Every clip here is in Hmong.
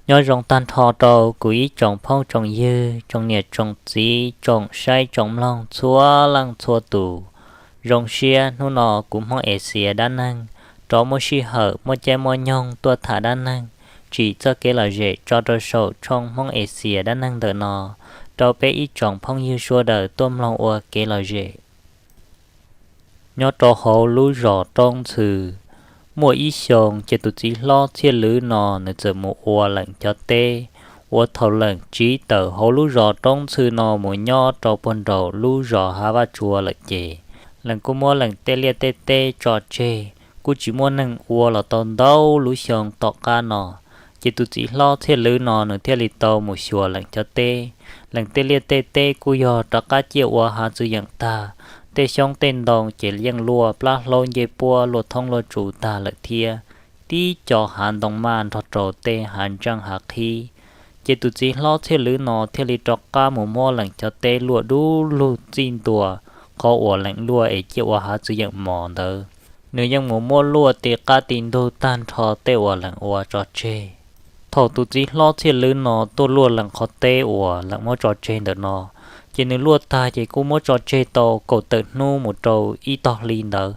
Nyob zoo tag nrho rau kuv ib tsoom phooj tsoom ywg, tsoom niam tsoom txiv, tsoom saib tsoom mloog txhua leej txhua tus. Zoo siab hnub no kuv Hmoob Exias dab neeg rov muaj sij hawm muaj caij muaj nyoog tuaj tham dab neeg, tsim txoj kev lom zem tso rau saum tshooj Hmoob Exias dab neeg ntawm no, rau peb ib tsoom phooj ywg sawv daws tuaj mloog ua kev lom zem. Nyob rau hauv lub zos Roob Ntxhw, muaj ib xyoo ces tus txiv hlob Txhiaj Lwv no nws txawm mus ua leem cov teb, uas thaum leem tsiv tawm hauv lub zos Roob Ntxhw no mus nyob rau puag nraum lub zos Hav Vaj Tsua lawm ces, leem kuj muab leem tej liaj tej teb tso tseg, kuj tsis muaj neeg ua los tau ntau lub xyoo tom qab no. Ces tus txiv hlob Txhiaj Lwv no nws thiaj li tau mus xyuas leem cov teb. Leem tej liaj tej teb kuj yog rov qab ciaj ua hav txwv yeem tag, tej xyoob tej ntoo ces yeej luaj plab hlaub ncej puab luaj thoob luaj tsu tag lawm thiab, tib co hav ntoo maj nrog rau tej hav ntseej hav qhib. Ces tus txiv hlob Txhiaj Lwv no thiaj li rov qab mus muab leem cov teb luaj dub lug txij ntua qhov uas leem luaj es ciaj ua hav txwv yeem mos ntawd. Nws yeej mus muab luaj ti qab ti ntug tag nrho tej uas leem ua tso tseg. Thaum tus txiv hlob Txhiaj Lwv no tuaj luaj leem qhov teb uas leem muab tso tseg ntawm no, ces nws luaj tag ces kuj muab tso tseg tau kaum tawm hnub mus rau ib tog hli ntawd.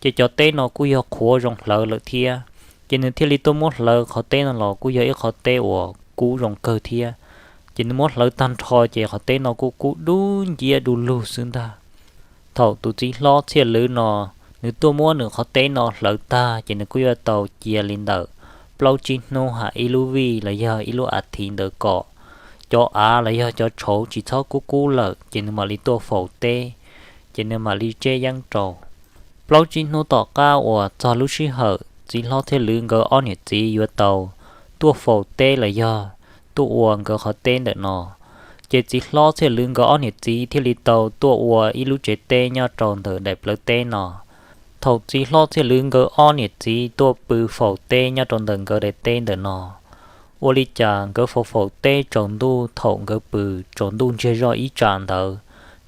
Ces cov teb no kuj yog qhuav zoo hlawv lawm thiab, ces nws thiaj li tuaj muab hlawv qhov teb no los kuj yog ib qhov teb uas kub zoo kawg thiab. Ces nws muab hlawv tag nrho ces qhov teb no kuj kub dub nciab du lug xwb ntag. Thaum tus txiv hlob Txhiaj Lwv no nws tuaj muab nws qhov teb no hlawv tag ces nws kuj yuav tau cia li ntawm plaub tsib hnub ha ib lub vij los yog ib lub a thiv ntawd kom cov av los yog cov tshauv tsis txhob kub kub lawm ces nws mam li tuaj faus teb, ces nws mam li tseb yeeb rau. Plaub tsib hnub tom qab uas txog lub sij hawm txiv hlob Txhiaj Lwv nkawd ob niam txiv yuav tau tuaj faus teb los yog tuaj ua nkawd qhov teb ntawm no, ces txiv hlob Txhiaj Lwv nkawd ob niam txiv thiaj li tau tuaj ua ib lub tsev teb nyob rau ntawm daim plawv teb no. Thaum txiv hlob Txhiaj Lwv nkawd ob niam txiv tuaj pw faus teb nyob rau ntawm nkawd daim teb ntawm no, ua li cas nkawd faus faus teb tsaus ntuj, thaum nkawd pw tsaus ntuj ntsiag zoj ib tsam ntawd,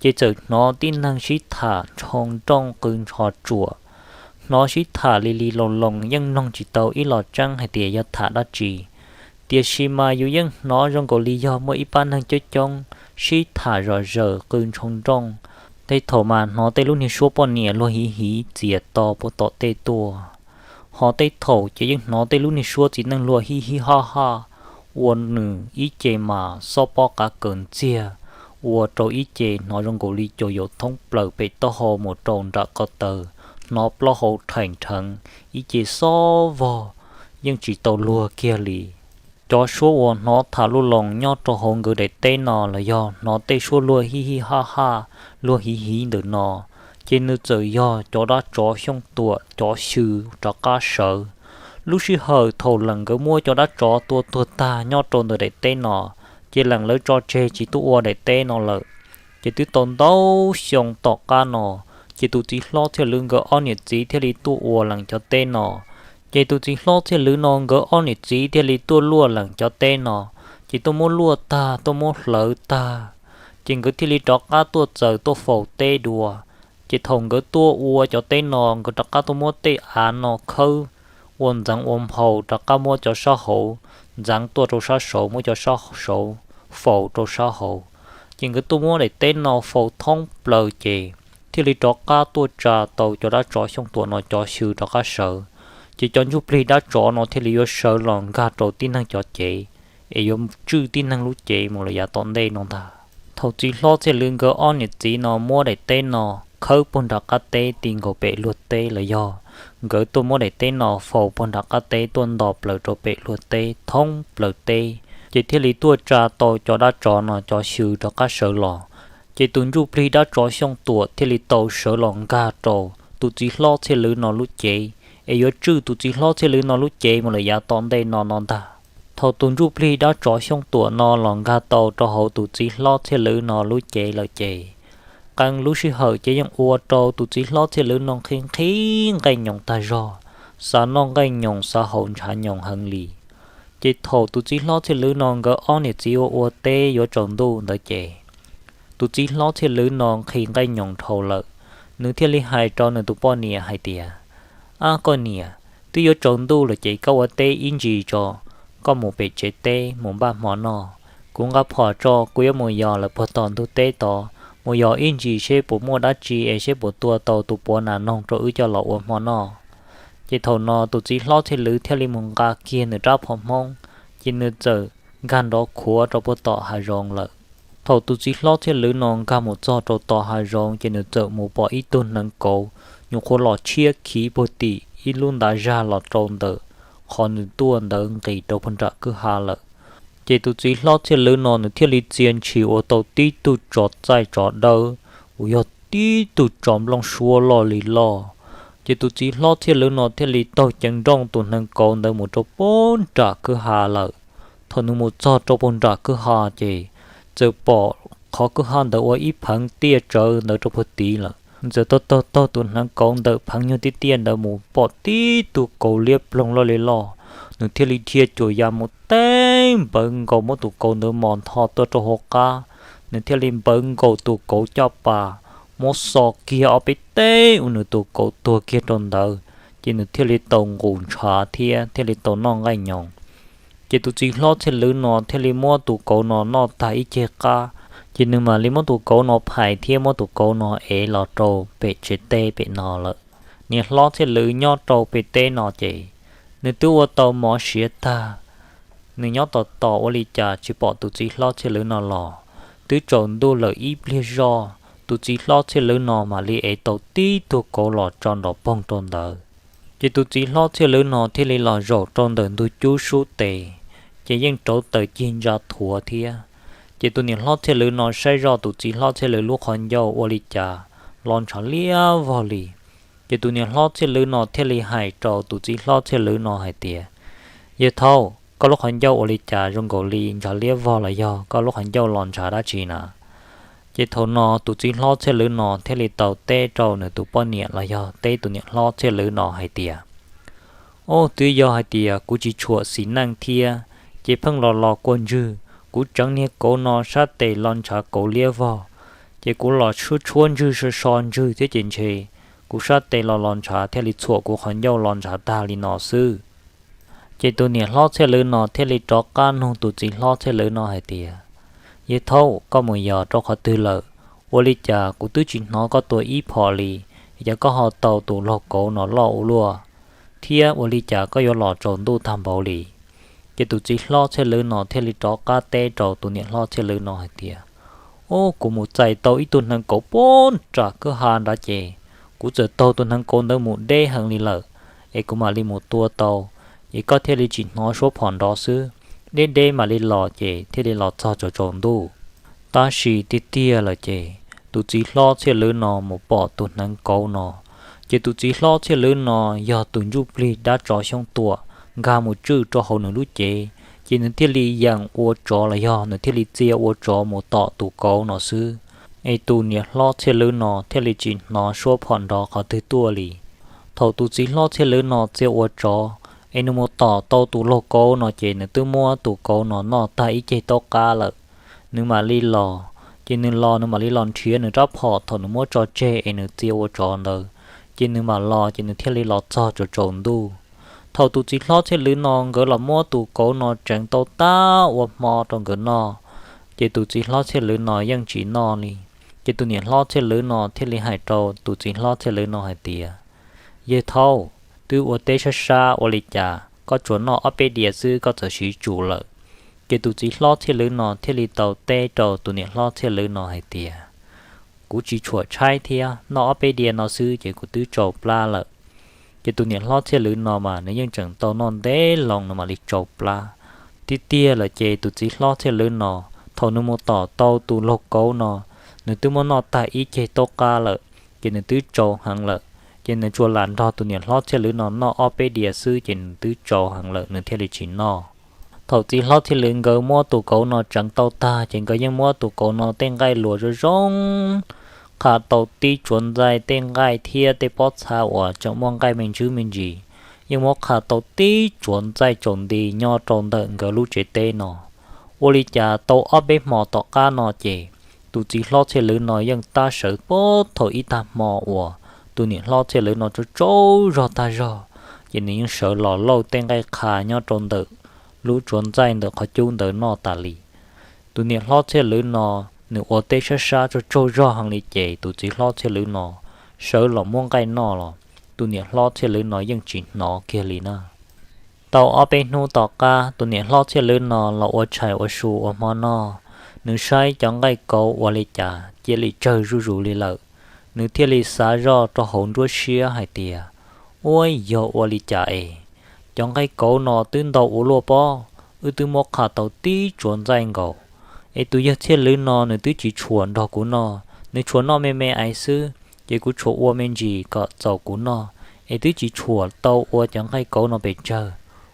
ces txawm hnov tib neeg sib tham ntshoo nrooj qw ntsho tsuam, hnov sib tham li li loos loos yeej mloog tsis tau ib los tseeb hais tias yog tham dab tsi. Tiam sis mas yus yeej hnov zoo nkaus li yog muaj ib pab neeg coob coob sib tham zom zaws qw ntshoo nrooj. Tej thaum mas hnov tej lub niag suab poj niam luag hiv hiv txias to puag tom tej tuaj, ho tej thaum ces yeej hnov tej lub niag suab txiv neej luag hij hij haj haj, ua nws ib ce mas xob pob qav kaws ntxiag, ua rau ib ce hnov zoo nkaus li cuag yuav thoob plaws pem taub hau mus rau nram ko taw, hnov plaub hau rhaim rheev, ib ce xob vog, yeej tsis tau luag kiag li. Cov suab uas hnov tham luj loos nyob rau hauv nkawd daim teb no los yog hnov tej suab luag hij hij haj haj, luag hiv hiv ntawm no, ces nws txawm yog cov dab tsov Xyooj Tuam cov xyw rov qab sawv. Lub sij hawm thaum leem nkawd muab cov dab tsov tua tuag tag nyob rau ntawm daim teb no, ces leem lawv tso tseg tsis tuaj ua daim teb no lawm. Ces twb tau ntau xyoo tom qab no, ces tus txiv hlob Txhiaj Lwv nkawd ob niam txiv thiaj li tuaj ua leem cov teb no. Ces tus txiv hlob Txhiaj Lwv no nkawd ob niam txiv thiaj li tuaj luaj leem cov teb no, ces tuaj muab luaj tag tuaj muab hlawv tag, ces nkawd thiaj li rov qab tuaj txaws tuaj faus teb dua. Ces thaum nkawd tuaj ua cov teb no nkawd rov qab tuaj muab tej av no khawb ua ntxeev ua nphau rov qab muab cov sab hauv ntxeev tuaj rau sab saud, muab cov sab saud faus rau sab hauv. Ces nkawd tuaj muab daim teb no faus thoob plaws ces thiaj li rov qab tuaj tsa tau cov dab tsov Xyooj Tuam no cov xyw rov qab sawv. Ces cov ntsuj plig dab tsov no thiaj li yuav sawv los nkag rau tib neeg cov cev, es yuav tswj tib neeg lub cev mus lawm yav tom ntej no ntag. Thaum txiv hlob Txhiaj Lwv nkawd ob niam txiv no muab daim teb no khawb puag nram qab teb ti nkaus pem luag teb los yog nkawd tuaj muab daim teb no faus puag nram qab teb tuaj nto plaws rau pem luag teb thoob plaws teb, ces thiaj li tuaj tsa tau cov dab tsov no cov xyw rov qab sawv los. Ces tus ntsuj plig dab tsov Xyooj Tuam thiaj li tau sawv los nkag rau tus txiv hlob Txhiaj Lwv no lub cev, es yuav tswj tus txiv hlob Txhiaj Lwv no lub cev mus lawm yav tom ntej no no ntag. Thaum tus ntsuj plig dab tsov Xyooj Tuam no los nkag tau rau hauv tus txiv hlob Txhiaj Lwv no lub cev lawm ces, qee lub sij hawm ces yeej ua rau tus txiv hlob Txhiaj Lwv no nqhis nqhis nqaij nyoos tag zog, xav noj nqaij nyoos xav haus ntshav nyoos heev li. Ces thaum tus txiv hlob Txhiaj Lwv no nkawd ob niam txiv ua ua teb yuav tsaus ntuj ntawd ces, tus txiv hlob Txhiaj Lwv no nqhis nqaij nyoos dhau lawm, nws thiaj li hais rau nws tus poj niam hais tias, Ab koj niam, twb yuav tsaus ntuj lawm ces koj ua teb ib ntsis tso, koj mus pem tsev teb mus npaj hmo noj. Kuv nqa phom tso, kuv yuav mus yos lawm puag tom ntug teb tod, mus yos ib ntsis seb puas muaj dab tsi es seb puas tua tau tus puav nas noog rau wb coj los ua hmo noj. Ces thaum no tus txiv hlob Txhiaj Lwv thiaj li mus nqa kiag nws rab phom Hmoob, ces nws txawm nkag nrov khuav rau puag tom hav zoov lawm. Thaum tus txiv hlob Txhiaj Lwv no nkag mus txog rau tom hav zoov ces nws txawm mus pom ib tug hneev kauv nyuam qhuav los tshiab khiv puag tim ib lub ntav zag los rau ntawm qhov nws tuaj ntawd nqis rau puag nram kwj ha lawm. Ces tus txiv hlob Txhiaj Lwv no nws thiaj li txia ntshis ua tau tib tug tsov txaij tsov dawb uas yog tib tug tsov nplooj suab loj li loj. Ces tus txiv hlob Txhiaj Lwv no thiaj li taug ceev nrooj tus hneev kauv ntawd mus rau puag nram kwj ha lawm. Thaum nws mus txog rau puag nram kwj ha ces txawm pom qhov kwj ha ntawd ua ib pheev tiaj tsawv ntawd rau puag tid lawm. Nws txawm taug taug taug tus hneev kauv ntawm pheev nyuag tiaj tiaj ntawd mus pom tib tug kauv liab ploog loj li loj. Nws thiaj li dhia cuam ya mus teb npawv nkaus muab tus kauv ntawd mos ntho tuaj rau hauv qab. Nws thiaj li npawv nkaus tus kauv caj pas, muab xo kiag ob peb teg ua nws tus kauv tuag kiag rau ntawd, ces nws thiaj li tau nqus ntshav thiab thiaj li tau noj nqaij nyoos. Ces tus txiv hlob Txhiaj Lwv no thiaj li muab tus kauv no noj tag ib ceg qab, ces nws mam li muab tus kauv no phais thiab muab tus kauv no ev los rau pem tsev teb pem no lawm. Niam hlob Txhiaj Lwv nyob rau pem teb no ces nws twb ua tau mov siav tag, nws nyob tos tos ua li cas tsis pom tus txiv hlob Txhiaj Lwv no los. Twb tsaus ntuj lawm ib pliag zoj, tus txiv hlob Txhiaj Lwv no mam li ev tau tib tug kauv los tso nrov poog rau ntawd. Ces tus txiv hlob Txhiaj Lwv no thiaj li los zaum rau ntawm ntug cub sub tes, ces yeej rauv taws cig ntsa thuav thiab. Ces tus niam hlob Txhiaj Lwv no saib zoj tus txiv hlob Txhiaj Lwv lub qhov ncauj ua li cas los ntshav liab vog li. Ces tus niam hlob Txhiaj Lwv no thiaj li hais rau tus txiv hlob Txhiaj Lwv no hais tias, Yawg thaub, koj lub qhov ncauj ua li cas zoo nkaus li ntshav liab vog los yog koj lub qhov ncauj los ntshav dab tsi na? Ces thaum no tus txiv hlob Txhiaj Lwv no thiaj li tau teb rau nws tus poj niam los yog teb tus niam hlob Txhiaj Lwv no hais tias, Ub, twb yog hais tias kuv tsis tshuam xis neej thiab, ces pheej los los kua ntswg, kuv tseev niag kauv no sab tes los ntshav kauv liab vog, ces kuv los tshuab tshuab ntswg so so ntswg thiab ces ntshe kuv sab tes los los ntshav thiaj li txhuam kuv qhov ncauj los ntshav tag li no xwb. Ces tus niam hlob Txhiaj Lwv no thiaj li rov qab nug tus txiv hlob Txhiaj Lwv no hais tias, Yawg thaub, koj mus yos rau qhov twg lawm? Ua li cas kuv twb tsis hnov koj tua ib phom li, es cas koj ho tau tus laug kauv no loj ua luaj, thiab ua li cas koj yuav los tsaus ntuj tag npaum li? Ces tus txiv hlob Txhiaj Lwv no thiaj li rov qab teb rau tus niam hlob Txhiaj Lwv no hais tias, Ub, kuv mus txais tau ib tug hneev kauv puag nram kwj ha nrad ces kuv txawm taug tus hneev kauv ntawd mus deb heev li lawm, es kuv mam li mus tua tau, es koj thiaj li tsis hnov suab phom nrov xwb. Deb deb mam li los ces thiaj li los txog tsaus tsaus ntuj. Tab sis tiag tiag lawm ces tus txiv hlob Txhiaj Lwv no mus pom tus hneev kauv no, ces tus txiv hlob Txhiaj Lwv no yog tus ntsuj plig dab tsov xyoob tuam nkag mus tswj rau hauv nws lub cev, ces nws thiaj li yeem ua tsov los yog nws thiaj li txia ua tsov mus tom tus kauv no xwb. Es tus niam hlob Txhiaj Lwv no thiaj li tsis hnov suab phom nrov qhov twg tuaj li. Thaum tus txiv hlob Txhiaj Lwv no txia ua tsov, es nws mus tom tau tus laug kauv no ces nws twb muab tus kauv no noj tag ib ceg taub qab lawm. Nws mam li los, ces nws los nws mam li los nrhiav nws rab phom thaum nws muab tso tseg es nws txia ua tsov ntawd, ces nws mam los ces nws thiaj li los txog tsaus tsaus ntuj. Thaum tus txiv hlob Txhiaj Lwv no nkawd los muab tus kauv no tseev tau tag ua hmo rau nkawd noj, ces tus txiv hlob Txhiaj Lwv no yeej tsis noj li. Ces tus niam hlob Txhiaj Lwv no thiaj li hais rau tus txiv hlob Txhiaj Lwv no hais tias, Yawg thaub, twb ua teb sab sab ua li cas koj tsuas noj ob peb diav xwb koj txawm siv tsum lawm? Ces tus txiv hlob Txhiaj Lwv no thiaj li tau teb rau tus niam hlob Txhiaj Lwv no hais tias, Kuv tsis tshuam tshaib thiab, noj ob peb diav no xwb ces kuv twb tsau plab lawm. Ces tus niam hlob Txhiaj Lwv no mas nws yeej tseem tau noj ntev loo nws mam li tsau plab. Tiag tiag lawm ces tus txiv hlob Txhiaj Lwv no, thaum nws mus tom tau tus laug kauv no, nws twb muab noj tag ib ceg taub qab lawm, ces nws twb tsau heev lawm. Ces nws tsuas lam nrog tus niam hlob Txhiaj Lwv no noj ob peb diav xwb ces nws twb tsau heev lawm nws thiaj li tsis noj. Thaum txiv hlob Txhiaj Lwv nkawd muab tus kauv no tseev tau tag ces nkawd yeej muab tus kauv no tej nqaij luas zoo zoo qha tau tib tsuav ntxaij tej nqaij thiab tej pob txha uas tseem muaj nqaij me ntsis me ntsis, yeej muab qha tau tib tsuav ntxaij tsaus nti nyob rau ntawm nkawd lub tsev teb no. Ua li cas tau ob peb hmo tom qab no ces tus txiv hlob Txhiaj Lwv no yeej tab sawv puag thaum ib tag hmo uas tus niam hlob Txhiaj Lwv no tsaug tsaug zog tag zog, ces nws yeej sawv los lauj tej nqaij qha nyob rau ntawm lub tsuav ntxaij ntawm qhov cub ntawd noj tas li. Tus niam hlob Txhiaj Lwv no nws ua teb sab sab tsaug tsaug zog heev li ces tus txiv hlob Txhiaj Lwv no sawv los muab nqaij noj los tus niam hlob Txhiaj Lwv no yeej tsis hnov kiag li na. Tau ob peb hnub tom qab tus niam hlob Txhiaj Lwv no los ua tshais ua su ua hmo noj, nws saib cov nqaij kauv ua li cas cia li tsawg zuj zus li lawm. Nws thiaj li xav zoj rau hauv nruab siab hais tias, ua yog ua li cas es cov nqaij kauv no twb ntau ua luaj pob, wb twb muab qha tau tib tsuav ntxaij nkaus, es tus yawg Txhiaj Lwv no nws twb tsis tshua nrog kuv noj, nws tshua noj me me ais xwb ces kuv tshua ua me ntsis kom txaus kuv noj, es twb tsis tshua tau ua cov nqaij kauv no pes tsawg.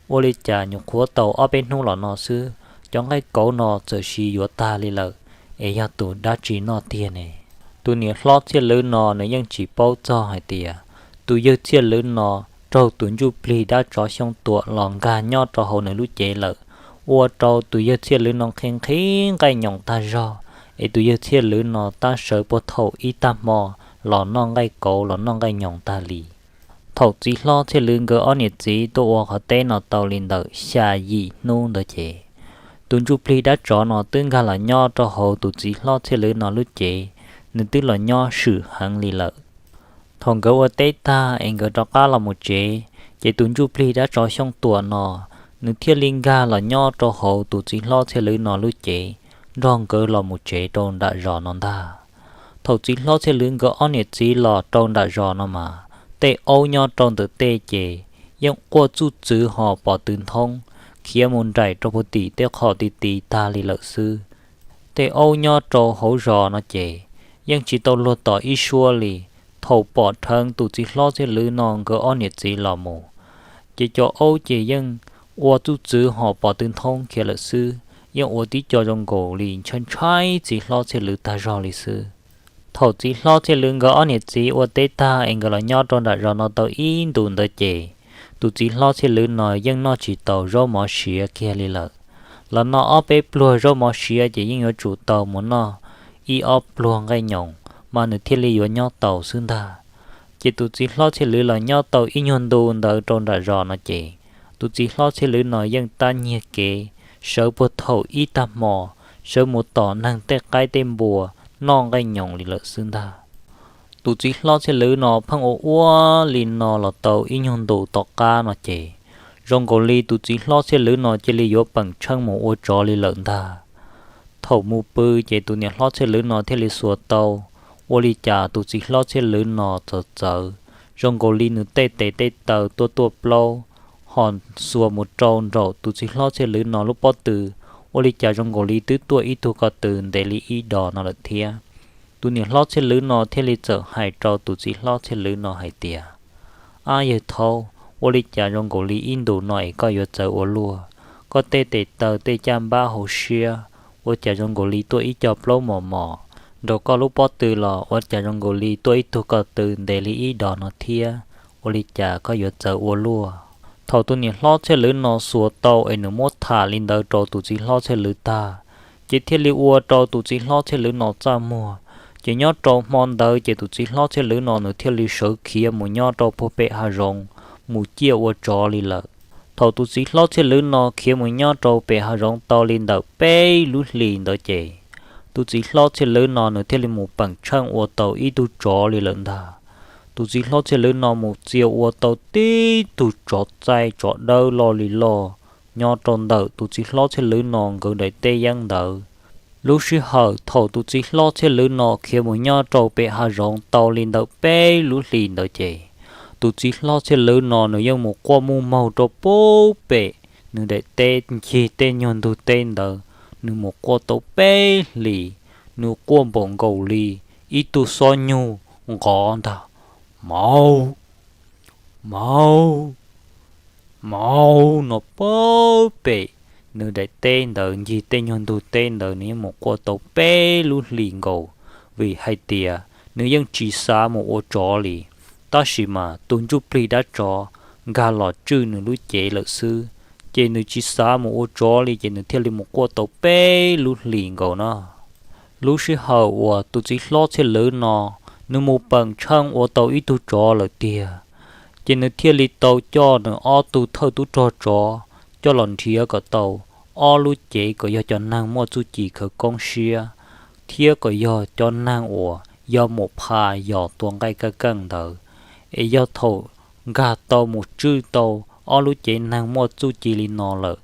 Ua li cas nyuam qhuav tau ob peb hnub los no xwb cov nqaij kauv no txawm sis yuav tag li lawm, es yog tus dab tsi noj tiag ne? Tus niam hlob Txhiaj Lwv no nws yeej tsis paub txog hais tias tus yawg Txhiaj Lwv no raug tus ntsuj plig dab tsov Xyooj Tuam los nkag nyob rau hauv nws lub cev lawm, ua rau tus yawg Txhiaj Lwv no nqhis nqhis nqaij nyoos tag zog, es tus yawg Txhiaj Lwv no tab sawv puag thaum ib tag hmo los noj nqaij kauv los noj nqaij nyoos tag li. Thaum txiv hlob Txhiaj Lwv nkawd ob niam txiv tuaj ua qhov teb no tau li ntawm xya yim hnub ntawd ces tus ntsuj plig dab tsov no twb nkag los nyob rau hauv tus txiv hlob Txhiaj Lwv no lub cev, nws twb los nyob swm heev li lawm. Thaum nkawd ua teb tag es nkawd rov qab los mus tsev, ces tus ntsuj plig dab tsov Xyooj Tuam no nws thiaj li nkag los nyob rau hauv tus txiv hlob Txhiaj Lwv no lub cev, nrog nkawd los mus tsev rau nram zos no ntag. Thaum txiv hlob Txhiaj Lwv nkawd ob niam txiv los rau nram zos no mas tej aub nyob rau ntawm tej ces yeej quaj txuj txwv ho pom tw nthoob khiav mus nraim rau puag tim tej qhov ti ti tag li lawm xwb. Tej aub nyob rau hauv zos no ces yeej tsis tau luag tom ib suab li. Thaum pom dheev tus txiv hlob Txhiaj Lwv no nkawd ob niam txiv los mus, ces cov aub ces yeej ua txuj txwv ho pom tw nthoob khiav lawm xwb, yeej ua tib co zoo nkaus li ntshai ntshai txiv hlob Txhiaj Lwv tag zog li xwb. Thaum txiv hlob Txhiaj Lwv nkawd ob niam txiv ua teb tag es nkawd los nyob rau nram zos no tau ib ntus ntawd ces tus txiv hlob Txhiaj Lwv no yeej noj tsis tau zaub mov siav kiag li lawm. Los noj ob peb pluag zaub mov siav ces yeej yuav tsum tau mus noj ib ob pluag nqaij nyoos mas nws thiaj li yuav nyob tau xwb ntag. Ces tus txiv hlob Txhiaj Lwv los nyob tau ib nyuag ntu ntawd rau nram zos no ces tus txiv hlob Txhiaj Lwv no yeej tab nyiag kev sawv puag thaum ib tag hmo, sawv mus tom neeg tej qaib tej npua noj nqaij nyoos li lawm xwb ntag. Tus txiv hlob Txhiaj Lwv no pheej ua ua li no los tau ib nyuag ntu tom qab no ces zoo nkaus li tus txiv hlob Txhiaj Lwv no cia li yuav peem tsheej mus ua tsov li lawm ntag. Thaum mus pw ces tus niam hlob Txhiaj Lwv no thiaj li xuas tau, ua li cas tus txiv hlob Txhiaj Lwv no txawv txawv, zoo nkaus li nws tej tes tej taw tuaj tuaj plaub, ho xuas mus rau nraum tus txiv hlob Txhiaj Lwv no lub pob tw, ua li cas zoo nkaus li twb tuaj ib tug ko tw ntev li ib dos no lawm thiab. Tus niam hlob Txhiaj Lwv no thiaj li txawm hais rau tus txiv hlob Txhiaj Lwv no hais tias, Ab yawg thaub, ua li cas zoo nkaus li ib ntus no es koj yuav txawv ua luaj? Koj tej tes taw tej caj npab hauv siab ua cas zoo nkaus li tuaj ib co plaub mos mos, nraum koj lub pob tw los ua cas zoo nkaus li tuaj ib tug ko tw ntev li ib dos no thiab, ua li cas koj yuav txawv ua luaj? Thaum tus niam hlob Txhiaj Lwv no xuas tau es nws muab tham li ntawd rau tus txiv hlob Txhiaj Lwv tag, ces thiaj li ua rau tus txiv hlob Txhiaj Lwv no txaj muag. Ces nyob rau hmo ntawd ces tus txiv hlob Txhiaj Lwv no nws thiaj li sawv khiav mus nyob rau puag pem hav zoov, mus ciaj ua tsov li lawm. Thaum tus txiv hlob Txhiaj Lwv no khiav mus nyob rau pem hav zoov tau li ntawm peb lub hlis ntawd ces tus txiv hlob Txhiaj Lwv no nws thiaj li mus peem tsheej ua tau ib tug tsov li lawm ntag. Tus txiv hlob Txhiaj Lwv no mus txia ua tau tib tug tsov txaij tsov dawb loj li loj nyob rau ntawm tus txiv hlob Txhiaj Lwv no nkawd daim teb yeeb ntawd. Lub sij hawm thaum tus txiv hlob Txhiaj Lwv no khiav mus nyob rau pem hav zoov tau li ntawm peb lub hlis ntawd ces tus txiv hlob Txhiaj Lwv no nws yeej mus quaj muj maug rau puag pem nws daim teb ncig tej nyuag ntug teb ntawd. Nws mus quaj tau peb hlis, nws quaj npaum nkaus li ib tug xob nyuj nqov ntag, Mauv, mauv, mauv no puag pem nws daim teb ntawd ncig tej nyuag ntug teb ntawd. Nws yeej mus quaj tau peb lub hlis nkaus, vim hais tias nws yeej tsis xav mus ua tsov li. Tab sis mas tus ntsuj plig dab tsov nkag los tswj nws lub cev lawm xwb, ces nws tsis xav mus ua tsov li ces nws thiaj li mus quaj tau peb lub hlis nkaus no. Lub sij hawm uas tus txiv hlob Txhiaj Lwv no nws mus peem tsheej ua tau ib tug tsov lawm tiag, ces nws thiaj li tau coj nws ob tug thawj tub rog tsov coj los nrhiav kom tau ob lub cev kom yog cov neeg muaj txuj ci khawv koob siab, thiab kom yog cov neeg uas yog mus pha yos tua nqaij kaj keej ntawd. Es yog thaum nkag tau mus tswj tau ob lub cev neeg muaj txuj ci li no lawm,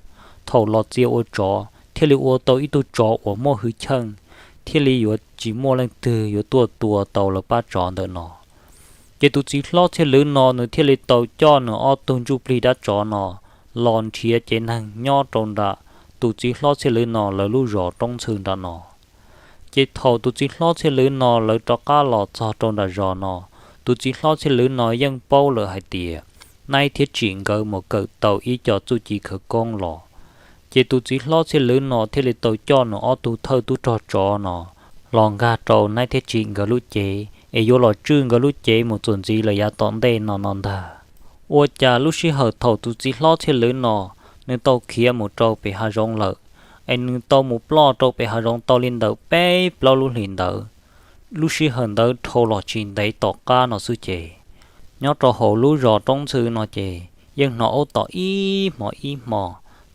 thaum los txia ua tsov thiaj li ua tau ib tug tsov uas muaj hwj chim, thiaj li yuav tsis muaj leej twg yuav tuaj tua tau lawv pab tsov ntawm no. Ces tus txiv hlob Txhiaj Lwv no nws thiaj li tau coj nws ob tug ntsuj plig dab tsov no los nrhiav cev neeg nyob rau nram tus txiv hlob Txhiaj Lwv no lawv lub zos Roob Ntxhw nram no. Ces thaum tus txiv hlob Txhiaj Lwv no lawv rov qab los txog rau nram zos no, tus txiv hlob Txhiaj Lwv no yeej paub lawm hais tias Naib thiab Tsim nkawd mus kawm tau ib co txuj ci khawv koob los. Ces tus txiv hlob Txhiaj Lwv no thiaj li tau coj nws ob tug thawj tub rog tsov no los nkag rau Naib thiab Tsim nkawd lub cev es yuav los tswj nkawd lub cev mus txuas ntxiv lawm yav tom ntej no no ntag. Ua cas lub sij hawm thaum tus txiv hlob Txhiaj Lwv no nws tau khiav mus rau pem hav zoov lawm, es nws tau mus ploj rau pem hav zoov tau li ntawm peb plaub lub hlis ntawd, lub sij hawm ntawd dhau los tsis ntev tom qab no xwb ces, nyob rau hauv lub zos Roob Ntxhw no ces yeej hnov aub tom ib hmo ib hmo,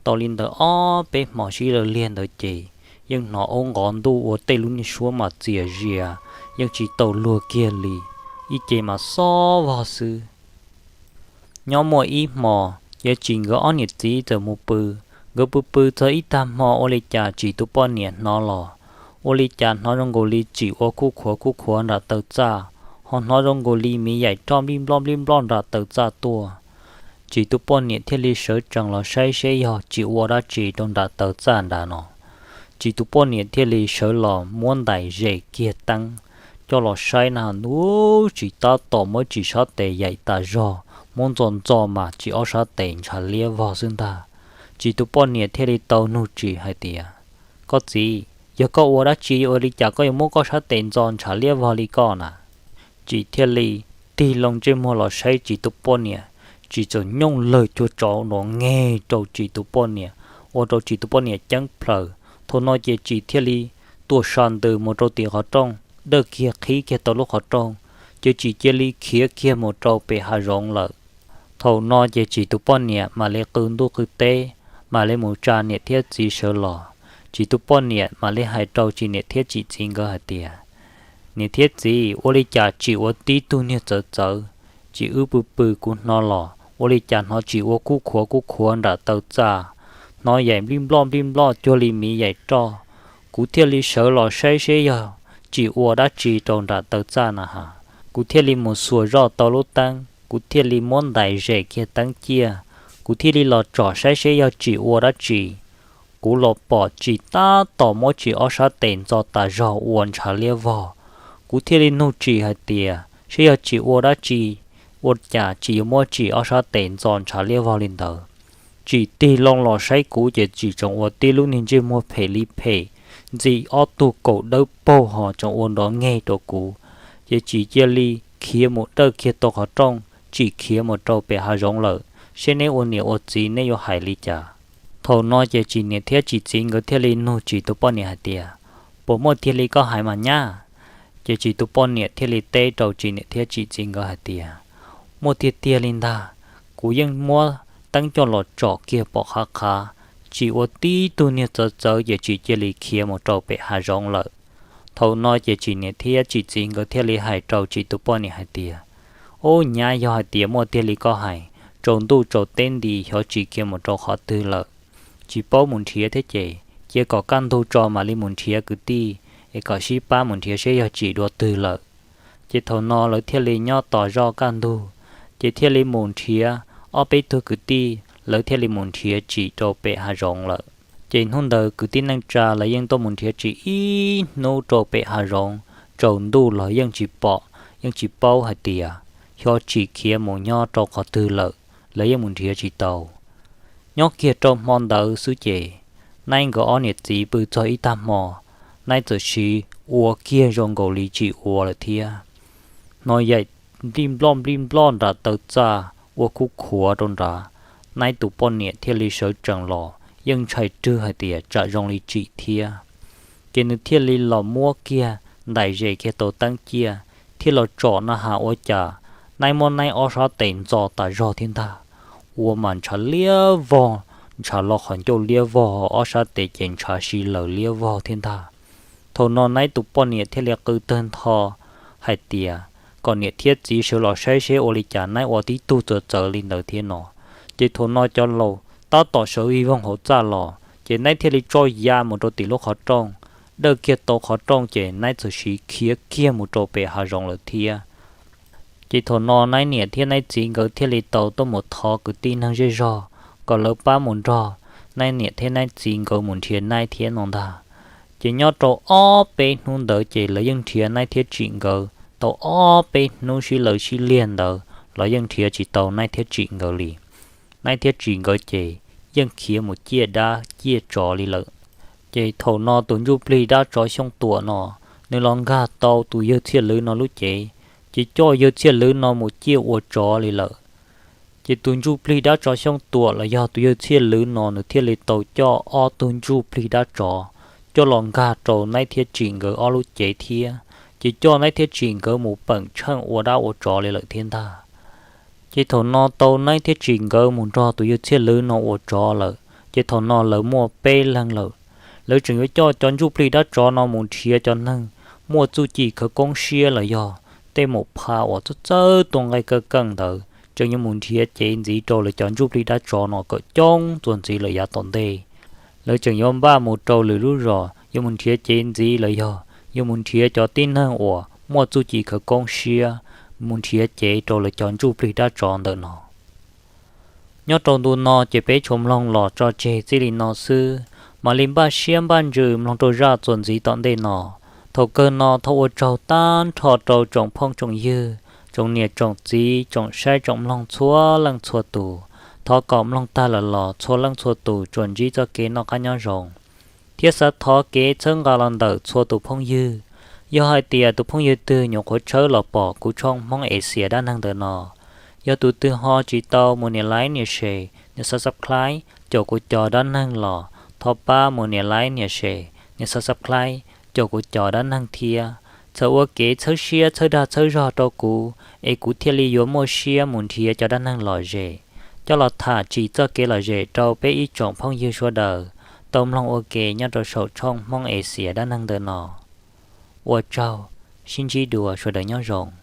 tau li ntawm ob peb hmo sib law liag ntawd ces yeej hnov aub nqov ntuj ua tej lub niag suab mas txias zias, yeej tsis tau luag kiag li, ib ce mas xob vog xwb. Nyob muaj ib hmo, yawg Tsim nkawd ob niam txiv txawm mus pw. Nkawd pw pw txog ib tag hmo ua li cas Tsim tus poj niam hnov los, ua li cas hnov zoo nkaus li Tsim ua kuj khuav kuj khuav nram taw txaj, ho hnov zoo nkaus li miv yaim roj nplij nploj nplij nploj nram taw txaj tuaj. Tsim tus poj niam thiaj li sawv tsees los saib seb yog Tsim ua dab tsi rau nram taw txaj nrad no. Tsim tus poj niam thiaj li sawv los muab ntais zes kiag teeb coj los saib na, ub, Tsim tab tom muab Tsim sab tes yaim tas zog, muab ntxo ntxo mas Tsim ob sab tes ntshav liab vog xwb ntag. Tsim tus poj niam thiaj li tau nug Tsim hais tias, Koj txiv, yog koj ua dab tsi ua li cas koj yuav muab koj sab tes ntxo ntshav liab vog li koj na? Tsim thiaj li tig loo ntsej muag los saib Tsim tus poj niam, Tsim txawm nyooj lawg cuag tsov nrov neg rau Tsim tus poj niam, ua rau Tsim tus poj niam ceeb plaws. Thaum no ces Tsim thiaj li tuam sa ntws mus rau tim qhov rooj, dawj kiag qhib kiag tau lub qhov rooj, ces Tsim cia li khiav kiag mus rau pem hav zoov lawm. Thaum no ces Tsim tus poj niam mam li qw ntuj qw teb, mam li mus tsa niam thiab txiv sawv los. Tsim tus poj niam mam li hais rau Tsim niam thiab Tsim txiv nkawd hais tias, Niam thiab txiv, ua li cas Tsim ua tib tug niag txawv txawv, Tsim wb pw pw kuv hnov los ua li cas hnov Tsim ua kuj khuav kuj khuav nram taw txaj, hnov yaim nplij nploj nplij nploj cuag li miv yaim roj. Kuv thiaj li sawv los saib seb yog Tsim ua dab tsi rau nram taw txaj na has. Kuv thiaj li mus xuas zoj tau lub teeb, kuv thiaj li muab ntais zes kiag teeb ciaj, kuv thiaj li los tsom saib seb yog Tsim ua dab tsi. Kuv los pom Tsim tab tom muab Tsim ob sab tes ntxo tas zog ua ntshav liab vog. Kuv thiaj li nug Tsim hais tias, Seb yog Tsim ua dab tsi, ua cas Tsim yuav muab Tsim ob sab tes ntxo ntshav liab vog li ntawd? Tsim tig loo los saib kuv ces Tsim tseem ua tib lub niag ntsej muag phem li phem, ntxi ob tug kaum dawb paug ho tseem ua nrov neg rau kuv. Ces Tsim cia li khiav mus dawj kiag tau qhov rooj, Tsim khiav mus rau pem hav zoov lawm, seb neb ua niam ua txiv neb yuav hais li cas? Thaum no ces Tsim niam thiab Tsim txiv nkawd thiaj li nug Tsim tus poj niam hais tias, Puas muaj tiag li koj hais mas nyab? Ces Tsim tus poj niam thiaj li teb rau Tsim niam thiab Tsim txiv nkawd hais tias, Muaj tiag tiag li ntag, kuv yeej muab teeb coj los tsom kiag pom qhav qhav, Tsim ua tib tug niag txawv txawv ces Tsim cia li khiav mus rau pem hav zoov lawm. Thaum no ces Tsim niam thiab Tsim txiv nkawd thiaj li hais rau Tsim tus poj niam hais tias, Ub nyab, yog hais tias muaj tiag li koj hais, tsaus ntuj tsaus teb nti xyov Tsim khiav mus rau qhov twg lawm. Tsis paub mus nrhiav thiab ces cia kom kaj ntug tso mam li mus nrhiav kwv tij, es kom sib pab mus nrhiav seb yog Tsim dua twg lawm. Ces thaum no lawv thiaj li nyob tos zoj kaj ntug, ces thiaj li mus nrhiav ob peb tug kwv tij, lawv thiaj li mus nrhiav Tsim rau pem hav zoov lawm. Ces hnub ntawd kwv tij neej tsa lawv yeej tuaj mus nrhiav Tsim ib hnub rau pem hav zoov, tsaus ntuj los yeej tsis pom, yeej tsis paub hais tias xyov Tsim khiav mus nyob rau qhov twg lawm, lawv yeej mus nrhiav tsis tau. Nyob kiag rau hmo ntawd xwb ces Naib nkawd ob niam txiv pw txog ib tag hmo, Naib txawm siv ua kiag zoo nkaus li Tsim ua lawm thiab. Hnov yaim nplij nploj nplij nploj nram taw txaj ua kuj khuav rau nrad, Naib tus poj niam thiaj li sawv tsees los yeej ntshai rwg hais tias tsam zoo li Tsim thiab. Ces nws thiaj li los muab kiag ntais zes kiag tau teeb ciaj, thiaj los tsom na has ua cas Naib muab Naib ob sab tes ntxo tas zog thiab ntag, ua mas ntshav liab vog ntshav los qhov ncauj liab vog, ob sab tes ces ntshav si laws liab vog thiab ntag. Thaum no Naib tus poj niam thiaj li qw tawg ntho hais tias kom niam thiab txiv sawv los saib seb ua li cas Naib ua tib tug txawv txawv li ntawd thiab no. Ces thaum no cov laus tab tom sawv vij voog hauv txaj los, ces Naib thiaj li tso ya mus rau tim lub qhov rooj, dawj kiag tau qhov rooj ces Naib txawm siv khiav kiag mus rau pem hav zoov lawm thiab. Ces thaum no Naib niam thiab Naib txiv nkawd thiaj li tau tuaj mus thov kwv tij neeg zej zog kom lawv pab mus nrog Naib niam thiab Naib txiv nkawd mus nrhiav Naib thiab no ntag. Ces nyob rau ob peb hnub ntawd ces lawv yeej nrhiav Naib thiab Tsim nkawd tau ob peb hnub sib law sib liag ntawd los yeej nrhiav tsis tau Naib thiab Tsim nkawd li. Naib thiab Tsim nkawd ces yeej khiav mus ciaj dab ciaj tsov li lawm. Ces thaum no tus ntsuj plig dab tsov Xyooj Tuam no, nws los nkag tau tus yawg Txhiaj Lwv no lub cev, ces coj yawg Txhiaj Lwv no mus ciaj ua tsov li lawm. Ces tus ntsuj plig dab tsov Xyooj Tuam los yog tus yawg Txhiaj Lwv no nws thiaj li tau coj ob tug ntsuj plig dab tsov coj los nkag rau Naib thiab Tsim nkawd ob lub cev thiab, ces coj Naib thiab Tsim nkawd mus peem tsheej ua dab ua tsov li lawm thiab ntag. Ces thaum no tau Naib thiab Tsim nkawd mus nrog tus yawg Txhiaj Lwv no ua tsov lawm, ces thaum no lawv muaj peb leeg lawm. Lawv tseem yuav coj cov ntsuj plig dab tsov no mus nrhiav cov neeg muaj txuj ci khawv koob siab los yog tej maum pha uas txawj txawj tua nqaij kawj keej ntawd, tseem yuav mus nrhiav cev ntxiv rau lawv cov ntsuj plig dab tsov no kom coob txuas ntxiv lawm yav tom ntej. Lawv tseem yuav npaj mus rau lwm lub zos yuav mus nrhiav cev ntxiv los yog yuav mus nrhiav cov tib neeg uas muaj txuj ci khawv koob siab, mus nrhiav cev rau lawv cov ntsuj plig dab tsov ntawm no. Nyob rau ntu no ces peb tshua mloog los tso tseg txij li no xwb, mam li npaj siab npaj ntsws mloog rau zaj txuas ntxiv tom ntej no. Thaum kawg no thov ua tsaug tag nrho rau tsoom phooj tsoom ywg, tsoom niam tsoom txiv, tsoom saib tsoom mloog txhua leej txhua tus. Thov kom mloog tag lawm los txhua leej txhua tus tsuas ntsib txoj kev noj qab nyob zoo, thiab xav thov kev txhawb nqa los ntawm txhua tus phooj ywg. Yog hais tias tus phooj ywg twg nyuam qhuav tshawb los pom kuv tshooj Hmoob Axias dab neeg ntawm no, yog tus twg ho tsis tau mus nias like nias share nias subscribe caum kuv cov dab neeg los thov pab mus nias like nias share nias subscribe caum kuv cov dab neeg thiab. Txhawm ua kev txhawb siab txhawb dag txhawb zog rau kuv es kuv thiaj li yuav muaj siab mus nrhiav cov dab neeg lom zem coj los tham tsim txoj kev lom zem rau peb ib tsoom phooj ywg sawv daws tau mloog ua ke nyob rau saum tshooj Hmoob Axias dab neeg ntawm no. Ua tsaug, sib ntsib dua, sawv daws nyob zoo.